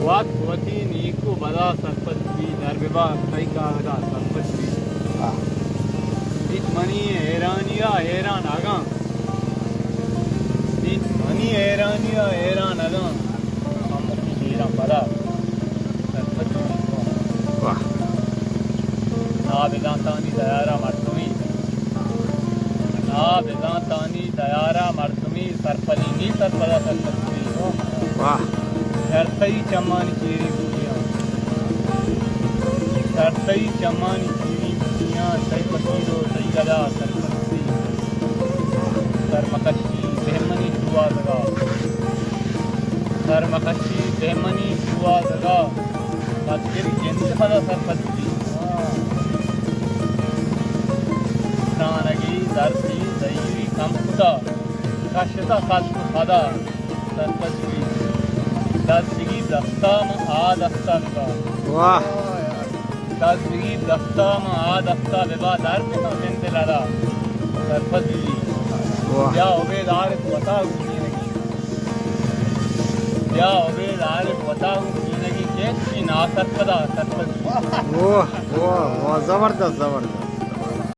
وت وتی نیک و بدا سرپد بی، در ببا تئی کاغدا سرپد بی۔ ہاں۔ بیت منی حیرانیا حیران اگاں۔ بیت منی حیرانیا حیران اگاں۔ ہم وتی حیران پدا سرپد بی۔ واہ۔ نابزانتانی دیارا مردمی۔ نابزانتانی دیارا مردمی، سرپدی نی سرپدا سرپد بی۔ واہ۔ شرتئی چمانی چیری بوتیاں۔ شرتئی چمانی چیری بوتیاں، تئی فقیر و تئی گدا سرپد بی۔ سرمکشی بہمنی شوہازگا۔ سرمکشی بہمنی شوہازگا۔ پدگر جند پدا سرپد بی۔ ترانگی دردی زہیری کم کتا، کشتا خلق پدا سرپد بی۔ دزگی دستا من آ دستا ببا۔ واہ۔ دزگی دستا من آ دستا ببا، در بکن زند لرا سرپد بی۔ واہ۔ بیا عبید عارف وتا گوں کینگی۔ بیا عبید عارف وتا گوں کینگی، کہ چی ناسرپدا سرپد بی۔ واہ، واہ، واہ، زبردست، زبردست۔